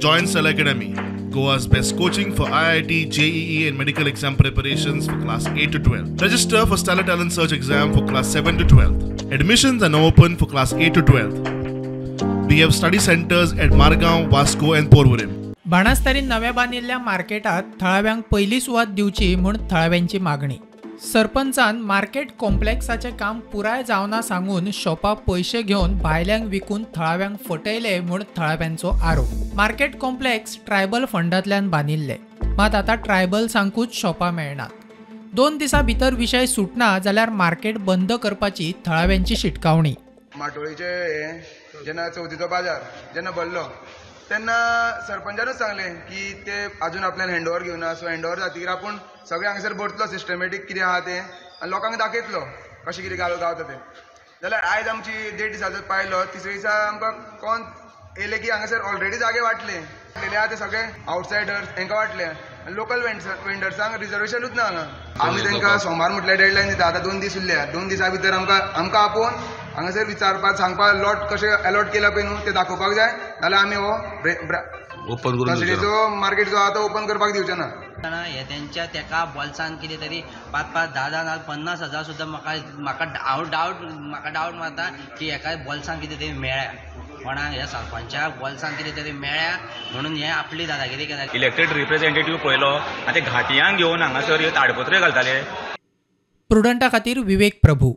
Join Stellar Academy, Goa's best coaching for IIT, JEE and medical exam preparations for class 8 to 12. Register for Stellar Talent Search exam for class 7 to 12. Admissions are now open for class 8 to 12. We have study centers at Margao, Vasco and Porvorim. Banastari नव्या बांदिल्ल्या मार्केटात थळाव्यांक पयली सुवात दिवची म्हूण थळाव्यांची मागणी. सरपंचान market कॉम्प्लेक्साचें काम पुराय जावना सांगून शॉपा पयशे घेवन भायल्यांक विकून थळाव्यांक फटयले म्हूण थळाव्यांचो आरोप. मार्केट कॉम्प्लेक्स ट्रायबल फंडांतल्यान बांदिल्ले, मात आतां ट्रायबल्सांकूच शॉपां मेळनात. 2 दिसां भितर विशय सुटना जाल्यार मार्केट बंद करपाची थळाव्यांची शिटकावणी. माटोळीचे जेन्ना चवथीचो बाजार जेन्ना भरलो तेन्ना सरपंचानूच सांगलें की ते अजून आपल्यान हँडओवर घेवना, सो हँडओवर जातकीर आपूण सगळें हांगासर भरतलो सिस्टमॅटीक कितें आहा तें आनी लोकांक दाखयतलो कशें कितें गावता तें. जाल्यार आयज आमची देड दिसाचो पायलो, तिसरे दिसा आमकां कोण येयले की हांगासर ऑलरेडी जागे वांटले आहा ते सगळे आवटसायडर्स हेंकां वांटले आनी लोकल वेंडर्सांक रिजर्वेशनूच ना हांगा. आमी तांकां सोमार म्हटल्यार डेडलायन दिता, आतां 2 दीस उरल्या, 2 दिसां भितर आमकां आमकां आपोवन हांगासर विचारपाक सांगपाक लॉट कशें अलॉट केला पळय न्हू तें दाखोवपाक जाय, नाल्यार आमी हो कासडेचो मार्केट जो आहा तो ओपन करपाक दिवचे ना. हे तेंच्या तेका बोल्सान कितें तरी 5 5 10 10 50 हजार सुद्दां म्हाका म्हाका हांव डावट म्हाका डावट मारता की हेका बोल्सान कितें तरी मेळ्ळ्या, कोणाक ह्या सरपंचाक बोल्सान कितें तरी मेळ्ळ्या म्हणून हे आपली दादागिरी केला. इलेक्टेड रिप्रेझेंटेटिव्ह पळयलो आनी ते घाटयांक घेवन हांगासर ताडपत्रे घालताले. प्रुडंटा खातीर विवेक प्रभू.